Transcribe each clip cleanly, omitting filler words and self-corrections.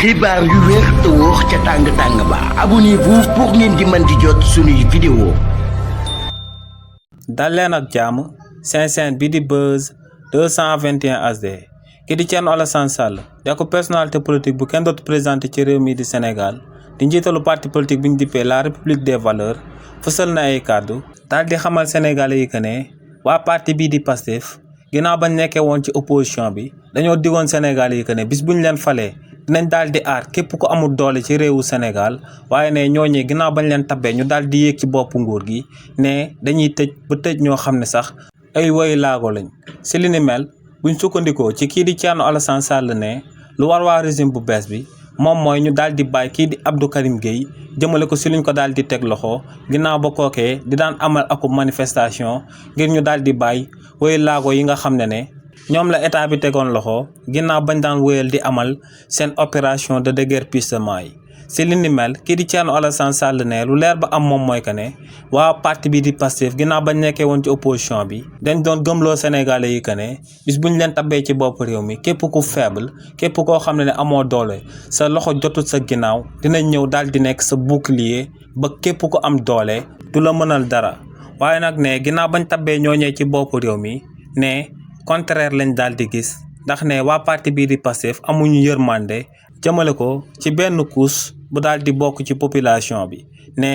xibaar yu wér te wóor ca tàng ba abonnez-vous pour ngeen di mën di jot suñuy vidéo. dal leen ak jàmm seen chaîne bi di Buzz 221 HD ki di Thierno Alassane Sall di ko personnalité politique bu kenn dootu présenté ci réew mi di Sénégal di njiitalu parti politique bi ñu dippee la République des valeurs fësal na ay kàddu daal di xamal Sénégalais yi que ne waa parti bii di Pastef ginnaaw bañ nekkee woon ci opposition bi dañoo digoon Sénégalais yi que ne bis buñ leen falee dinañ daal di aar képp ku amul doole ci réewu Sénégal waaye ne ñooñee ginnaaw bañ leen tabbee ñu daal di yéeg ci boppu nguur gi ne dañuy tëj ba tëj ñoo xam ne sax ay woy laago lañ si li ni mel buñ sukkandikoo ci kii di Thierno Alassane Sall ne lu war waa régime bu bees bi moom mooy ñu daal di bàyyi kii di Abdou Karim Gueye jëmale ko si luñ ko daal di teg loxo ginnaaw ba kookee di daan amal akub manifestation ngir ñu daal di bàyyi woy laago yi nga xam ne ñoom la état bi tegoon loxo ginnaaw bañ daan wéyal di amal seen opération de déguerpissement yi si li ni mel kii di Thierno Alassane Sall ne lu leer ba am moom mooy que ne waa parti bi di Pastef ginnaaw bañ nekkee woon ci opposition bi dañ doon gëmloo Sénégalais yi que ne bis buñ leen tabbee ci bopp réew mi képp ku faible képp koo xam ne amoo doole sa loxo jotul sa ginnaaw dinañ ñëw daal di nekk sa bouclier ba képp ku am doole du la mënal dara waaye nag ne ginnaaw bañ tabbee ñooñee ci bopp réew mi ne contraire lañ daal di gis ndax ne waa parti bii di Pastef amuñu yërmande jëmale ko ci benn couche bu daal di bokk ci population bi ne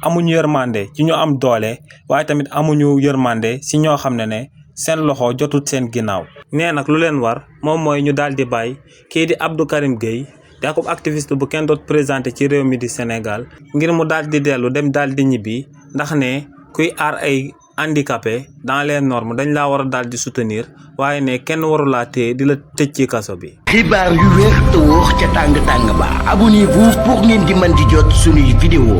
amuñu yërmande ci ñu am doole waaye tamit amuñu yërmande si ñoo xam ne seen loxo jotut seen ginnaaw. nee nag lu leen war moom mooy ñu daal di bàyyi kii di Abdou Karim Gueye di akub activiste bu kenn doot présenté ci réew mi di Sénégal ngir mu daal di dellu dem daal di ñibbi ndax ne kuy aar ay handicapé dans les normes dañ laa war a daal di soutenir waaye ne kenn warulaa téye di la tëj ci kaso bi. xibaar yu wér te wóor ca tàng ba abonnez-vous pour ngeen di mën di jot suñuy vidéo.